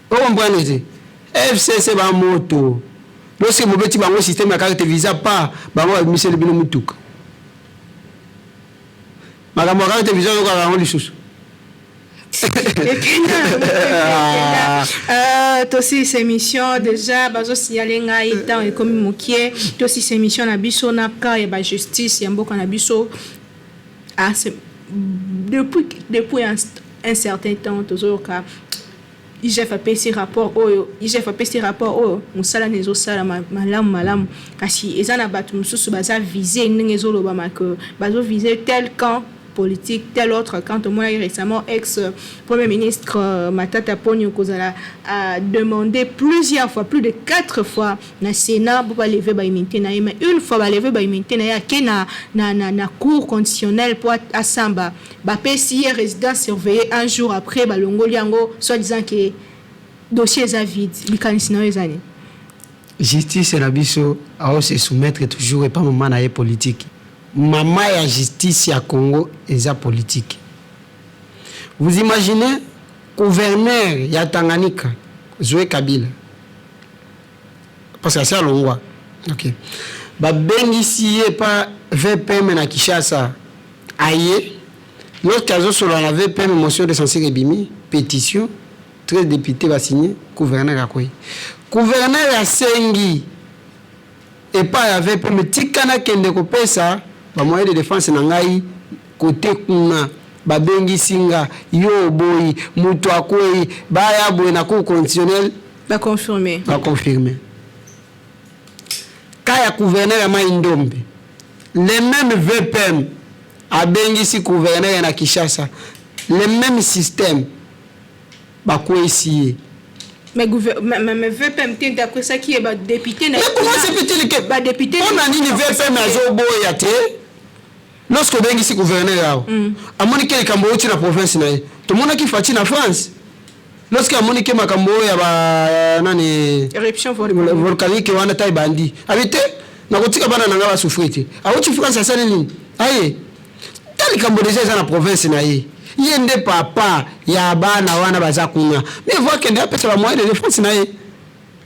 ocomprendre te? FCC bamoto, lorsque bobeti bango système ya carte visa pa bango, babimiseli bino mutuka. Makambo ya carte visa oyokaka yango lisusu. Tosilisa émission déjà, bazosignale ngai ntango ekomi mokie. Tosilisa émission na biso na cas ya bajustice ya mboka na biso. Ah, depuis un certain temps tozoyoka IGF apesi rapport oyo, IGF apesi rapport oyo, mosala na ezosala malamu malamu, kasi eza na bato mosusu baza visé, ndenge ezolobama ke bazovise tel camp politique, tel autre camp. Tomonaki récemment ex premier ministre Matata Ponyo kozala a demandé plusieurs fois, plus de quatre fois na Sénat po balever baimmunité na ye. Mais une fois balever baimmunité na ye, ake na cour constitutionnelle po asamba, bapesi ye résidence surveillée. Un jour après balongoli yango, soit disant ke dossier eza vide. Likanisi na yo eza nini? Justice na biso aose soumettre toujours epa mama na ye politique. Mama ya justice ya Congo eza politique. Vous imaginez, gouverneur ya Tanganyika, Zoe Kabila, parce que asi alongwa, ok, babengisi ye pa VPM na Kinshasa. Aye, lorsque azosolola na VPM, motion de censure ebimi, pétition, 13 députés basigné, gouverneur akwei. Gouverneur asengi epai ya VPM: tika nakende kopesa bamoyen de défense na ngai kote kuna. Babengisi nga, yo oboyi, mutu akweyi, baya boye na cour constitutionnelle. Ba confirmer. Ba confirmer. Cas ya gouverneur ya Mayi Ndombe, le meme VPM abengisi gouverneur ya na Kinshasa, le meme système bakweyisi ye. Mais mais VPM te nde akwesaki ye, ba député na Mais comment se fait-il que ba député pona nini VPM azoboya te lorsque obengisi gouverneur awa amoni ke likambo euti na province na ye? Tomonaki Fatshi na France, lorsque amoni ke makambo oyo ya ba nani, éruption volcanique, volcanique wana, ta ebandi, abi te, nakotika bana na ngai basouffrir te. Awuti France, asali nini? Aye ta likambo deja eza na province na ye, ye nde papa ya bana wana baza kuna, mais vo akende apesa bamoyen de défense na ye.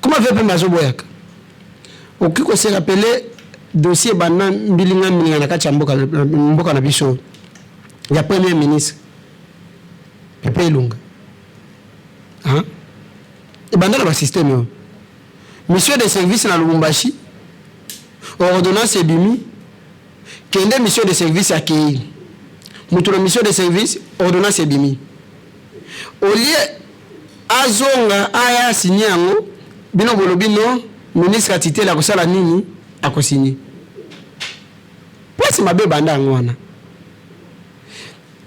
Comment VPM azoboyaka? Okoki kose rappeler dossier banda mbilinga mbilinga na kati ya mboka na biso ya premier ministre Pepe Ilunga, hein? Ebanda na basystème oyo, mission de service na Lubumbashi, ordonnance ebimi, kende mission de service, akei moto na mission de service, ordonnance ebimi, au lieu azonga aya asigner yango, bino bolobi non, ministre atitele akosala nini? Akosigner. Place mabe ebanda yango wana.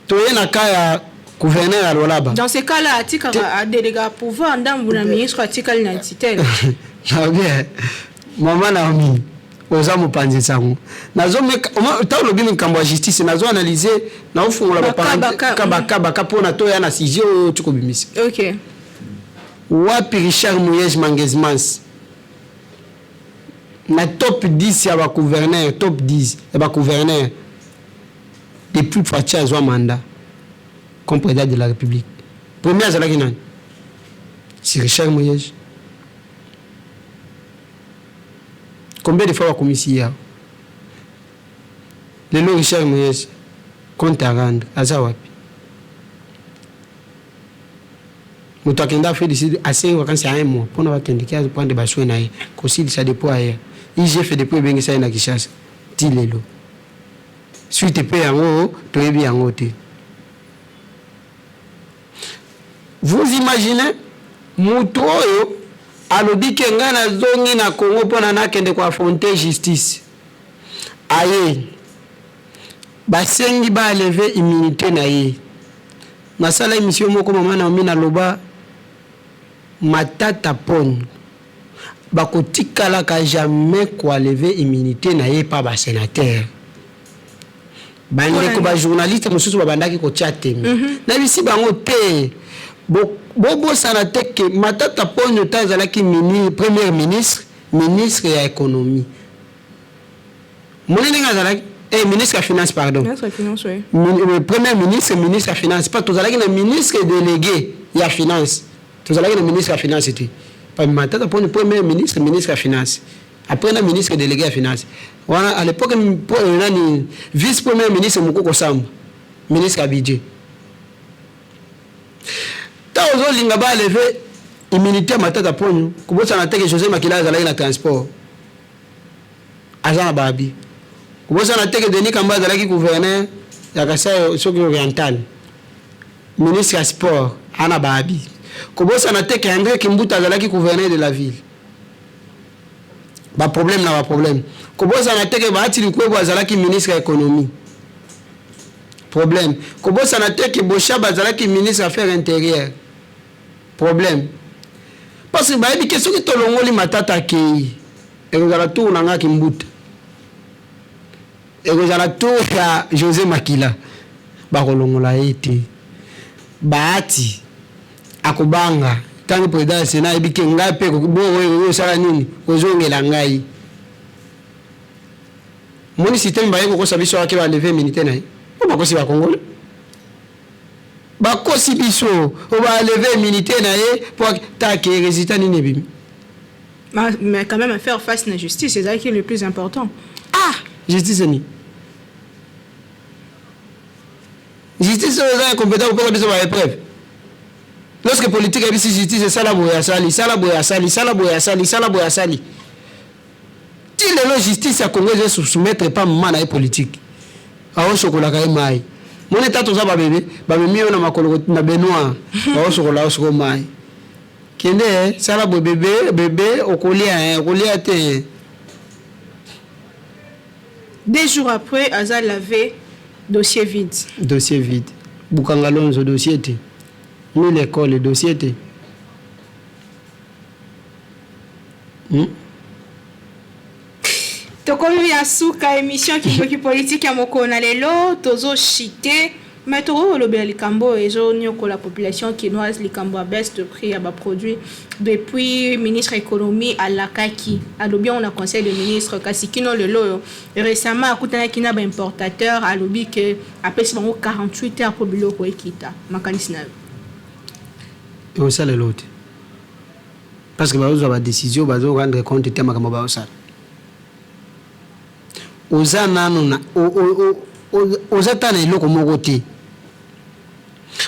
Toye na cas ya gouverneur ya Lualaba. Dans ce cas là, atikaka, adelega pouvoir ndambu na ministre atikali na tutelle. Bien, mama Naomi, oza mopanzi sango. Nazomeka ntango olobi likambo ya justice, nazo analyse, naofungola baka baka mpona toya na sujet oyo ti kobimisa. Wapi Richard Muyej Mangezmans na top 10 ya bagouverneur, top 10 ya bagouverneur depuis Fatshi azwa mandat comme président de la République? Premier azalaki nani? Si Richard Muyej. Combien de fois bakomisi ye awa? Lelo Richard Muyej, compte à rendre, aza wapi? Moto akenda Afrique du Sud, asengi vacances ya un mois mpona bakendeki aprendre basoin na ye, kosilisa depuis aya. IGF depuis ebengisa ye na Kinshasa, ti lelo suite mpe yango toyebi yango te. Vous imaginez, moto oyo alobi ke ngai nazongi na Congo mpona nakende koaffronter justice, aye basengi balever immunité na ye. Nasala émission moko, mama Naomi, naloba Matata Ponyo bakotikalaka jamais kolever immunité na ye pa basénateur. Bandeko bajournaliste mosusu babandaki kotia teme, nayebisi bango te, bobosana te ke Matata Ponyo te azalaki premier ministre, ministre ya économie. Moni ndenge azalaki ministre ya finance, pardon. Ministre ya finance, oui. Premier ministre, ministre ya finance, pa tozalaki na ministre délégué ya finance, tozalaki na ministre ya finance te. Matata Ponyo, premier ministre, ministre ya finance, après na ministre délégué ya finance wana à l'époque nani? Vice premier ministre Mokoko Samba, ministre ya budget. Ntango ozolinga balever immunité ya Matata Ponyo, kobosana te ke José Makila azalaki na transport, aza na babi. Kobosana te ke Denis Kamba azalaki gouverneur ya Kasai soki oriental, ministre ya sport, ana babi. Kobosana te ke André Kimbuta azalaki gouverneur de la ville, baproblème na baproblème. Kobosana te ke Bahati Lukwebo azalaki ministre ya économie, problème. Kobosana te ke Boshab azalaki ministre affaires intérieures, problème. Parce que bayebi ke soki tolongoli Matata, akei, ekozala tour na nga Kimbuta, ekozala tour ya José Makila. Bakolongola ye te. Bahati akobanga ntango président ya Sénat ayebi ke ngai mpe bongo ekoki kosala nini, kozongela ngai. Moni système baye kokosa biso ake balever immunité na ye po bakosi bakongole, bakosi biso o balever immunité na ye po take résultat nini ebimi? Mais quand même, faire face à la justice, c'est ça qui est le plus important. Ah, justice ni justice oyo eza incompétent kopesa biso baépreuve. Lorsque politique ayebisi justice esala boye, asali, sala boye, asali, sala boye, asali, sala boye, asali, ti lelo justice ya Congo eza soumettre pa mama na ye politique, aosokolaka ye mai. Moni tata oza babebe, bamemi yo na makolo na baignoire, baosokola yo sikoyo mai. Kende eh, sala boye bebe, bebe okolia eh, okolia te eh. 2 jours après aza lavé, dossier vide. Dossier vide. Bukanga Lonzo dossier te. Mille école dossier te. Tokomi ya suka émission Kindoki Politique ya mokolo na lelo. Tozochite, mais tokoki kolobela likambo oyo ezoniokola population kinoise, likambo ya baisse de prix ya baproduit. Depuis ministre économie alakaki, alobi yango na conseil de ministre, kasi kino lelo oyo, récemment akutanaki na baimportateur, alobi ke apesi bango 48 heures mpo biloko ekita. Makanisi na yo? Ekosalela te, parce que bazozwa badécision, bazo rendre compte te makambo bazosala. Oza nano na oza ta na eloko moko te,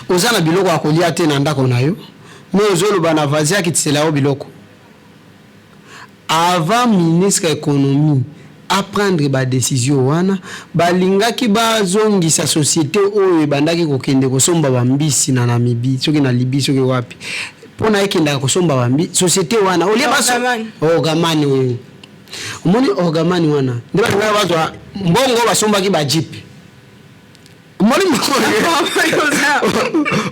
oza na biloko ya kolia te na ndako na yo, me ozoloba na vazi akitisela yo biloko. Avant ministre ya économie aprendre badécision wana, balingaki bazongisa société oyo ebandaki kokende kosomba bambisi na Namibie, soki na Libye, soki wapi, mpona ekendaka kosomba bambi. Société wana olie Orgaman. Orgaman oyo omoni, Orgaman wana nde balingaki bazwa mbongo basombaki bajeep. Omoni,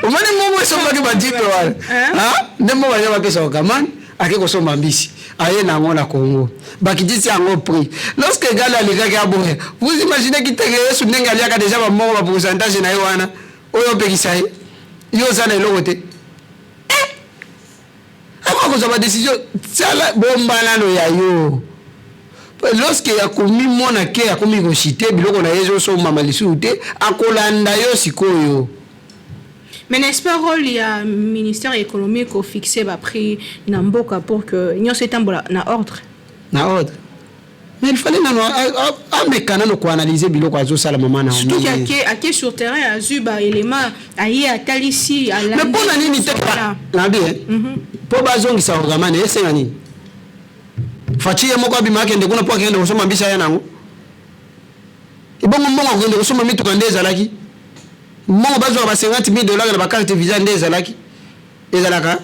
omoni mbongo esombaki bajeep wana. Hein? Ah, nde mbongo balingi bapesa Orgaman, ake kosomba mbisi, aye nango na Congo, bakitisi yango prix. Lorsque gale alekaki aboya, vous imaginez kitenge Yesu ndenge aliaka déjà bambongo, bapourcentage na ye wana oyo opekisa ye, yo oza na eloko te. Akoka kozwa badécision, sala bomba nano ya yo. Lorsque akomimona ke akomi koshite, biloko na ye ezosombama lisusu te, akolanda yo sikoyo. Mais n'est-ce pas rôle ya ministère économique kofixe baprix na mboka pour que nyonso etambola na ordre? Na ordre, mais il fallait nano ameka nano koanalyse biloko azosala, mama na. Surtout ake, ake sur terrain, azwi baélément, aye atalisi. Mais mpo na nini te? Nabi mpo bazongisa Orgaman, esenga nini? Fatshi ye moko abima, akende kuna mpo akende kosomba mbisi, aya nango. Ebongo mbongo akokende kosomba mituka nde ezalaki? Mbongo bazwaka ba 50 000 $ na bacarte visa nde ezalaki, ezalaka.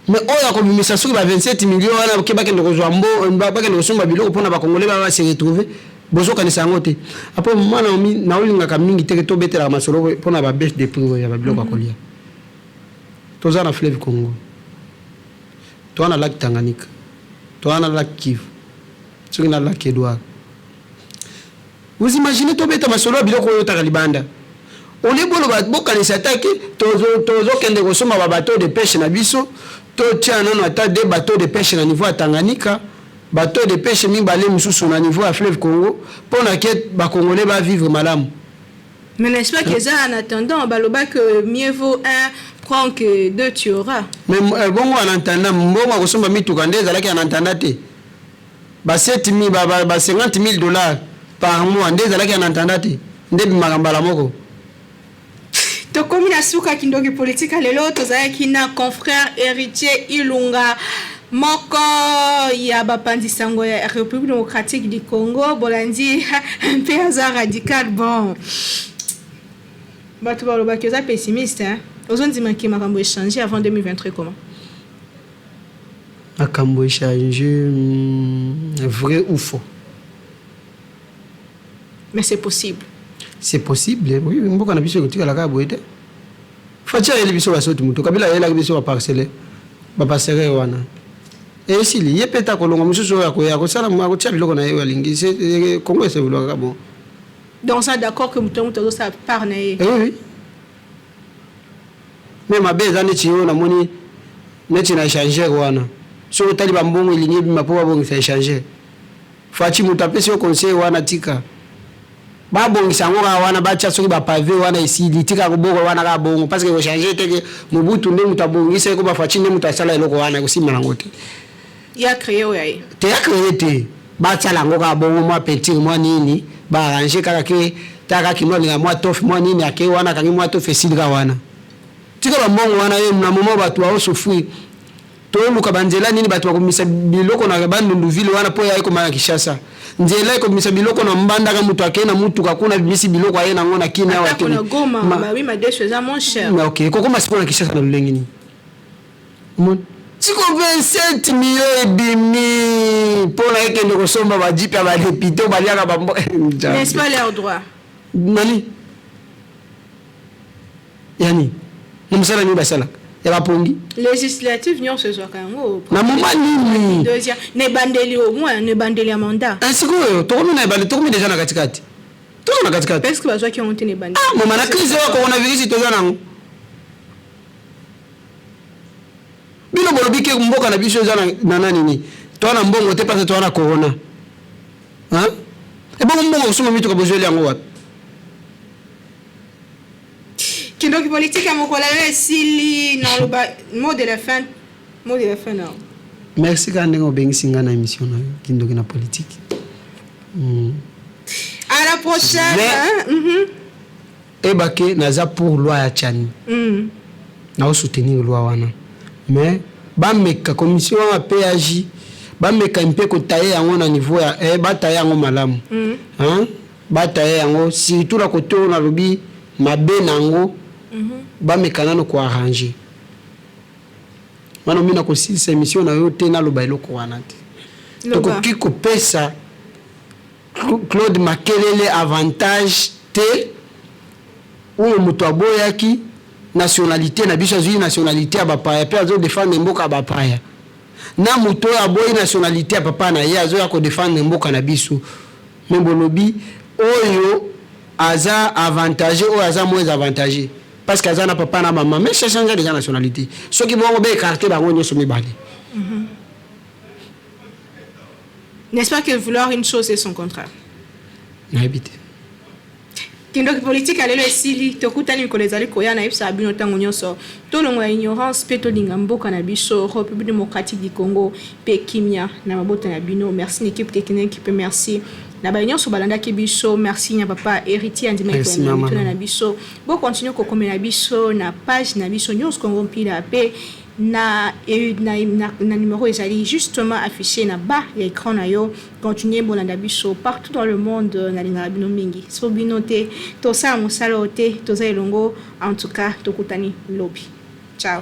Mais oyo akobimisa soki ba 27 millions wana ke bakende kozwa mbo, bakende kosomba biloko mpona bakongolais ba se retrouver, bozokanisa yango te. Après, mwana naolingaka mingi teke tobetelaka masolo mpona babaisse de prix oyo ya babiloko ya kolia. Toza na fleuve Congo, toza na lac Tanganyika, toza na lac Kivu, soki na lac Edouard. Vous imaginez, tobeta masolo ya biloko oyo otaka libanda, olie boloba, bokanisa ata ke tozokende kosomba babateau de pêche na biso, totia nano ata deux bateau de pêche na niveau ya Tanganyika, bateau de pêche mibale mosusu na niveau ya fleuve Congo, mpo na ke bakongolais bavivre malamu. Mais n'est-ce pas que ça, en attendant, baloba que mieux vaut un prend que deux tu auras? Mais bongo en attendant, mbongo akosomba mituka nde ezalaki en attendant te? Ba 7 000, ba 50 000 $ par mois nde ezalaki en attendant te? Nde bimaka mbala moko. Tokomi na suka Kindoki Politique ya lelo. Tozalaki na confrère Héritier Ilunga, moko ya bapanzi sango ya République démocratique du Congo. Bolandi mpe aza radical. Bon, bato balobaki oza pessimiste, hein? Ozondimaki makambo échange avant 2023, comment? Makambo échange, vrai ou faux? Mais c'est possible? C'est possible, oui. Mboka na biso ekotikala kaka boye te. Fatshi ayeli biso basoti moto, Kabila ayelaki biso baparcelle, bapasserelle wana esili. Ye mpe ta kolonga mosusu oyo akoya akosala, akotia biloko na ye oyo alingi. Congo esevolaka bon. Donc ça, d'accord que moto moto azosala part na ye? Eh oui, mais mabe eza neti oyo namoni neti na échangeur wana. Soki otali bambongo elingi ebima mpo babongisa échangeur, Fatshi moto apesi yo conseil wana, tika babongisa yango kaka wana, batia soki bapave wana, esili. Tika koboko wana kaka bongo, parce que kochange teke Mobutu nde moto abongisa eko, baFatshi nde moto asala eloko wana, ekosimba nango te. Ya créé oyo aye. Te, ya créé te. Batiala yango kaka bongo, mwa peinture, mwa nini, baarrange kaka ke taka kino alinga mwa tofe, mwa nini, ake wana akangi mwa tofe, esili kaka wana. Tika bambongo wana ye na moment bato baosouffrir. Toluka banzela nini bato bakomisa biloko na Bandundu ville wana mpo ya ekoma na Kinshasa. Nzela ekomisa biloko na Mbandaka, moto akei na mutuka kuna, abimisi biloko, aye nango na Kini awa. Atako na Goma, bawi madeso eza moins cher. Ok, ekokoma sikoyo na Kinshasa na lolenge nini? Omoni siko 27 millions ebimi mpona ekende kosomba bajeep ya badéputés oyo baliaka bambo. N'est-ce pas leur droit? Nani yani na mosala nini basalaka ya bapongi? Législative nyonso ezwaka yango. Na moma nini? Deuxième na ebandeli, au moins na ebandeli ya mandat. Sikoyo tokomi na ebandeli, tokomi déjà na katikati, toza na katikati. Parce que bazwaki yango te na ebandeli. Ah, moma na crise oyo coronavirus toza nango, bino bolobi ke mboka na biso eza na nani, toa na mbongo te parce toa na corona. Ebongo mbongo kosomba mituka, bozweli yango wapi? Kindoki politique ya mokolo yo esili. Naloba mot de la fin, mot de la fin nao. Merci kaka ndenge obengisi ngai na émission na yo Kindoki na politique. À la prochaine. Mais- hein? Ebake naza pour loi ya Tshiani. Naosoutenir loi wana, mais bameka commission wana PAJ, bameka mpe kotaye yango na niveau ya bataye yango malamu. Hein? Bataye yango surtout na kote oyo nalobi mabe na yango. Bameka nano koarranger wana. Omi na kosilisa émission na yo te, naloba eloko wana te. Loba. Tokoki kopesa Claude Makelele avantage te, oyo moto aboyaki nationalité na biso, azwi nationalité ya bapaya mpe azodefendre mboka ya bapaya, na moto oyo aboyi nationalité ya papa na ye, azoya kodefendre mboka na biso. Me bolobi oyo aza avantage, oyo aza moins avantagé parce que aza na papa na mama, mais change déjà nationalité. Soki bongo, baécarter bango nyonso mibale. N'est-ce pas que vouloir une chose et son contraire? Nayebi te. Kindoki politique ya lelo esili. Tokutani mikolo ezali koya. Nayebisaka bino ntango nyonso, tolongola ignorance mpe tolinga mboka na biso, République démocratique du Congo, mpe kimia na mabota na bino. Merci na équipe technique mpe merci na baye nyonso balandaki biso. Merci na papa Héritier andimaki Merci, koyamba mama. mituna na biso. Bokontinue kokomela biso na page na biso News Congo Mpila mpe na numéro ezali justement affiché na bas ya écran na yo. Continue bolanda biso partout dans le monde. Nalingaka bino mingi. So bino te, tosala mosala oyo te. Toza elongo. En tout cas, tokutani lobi. Ciao.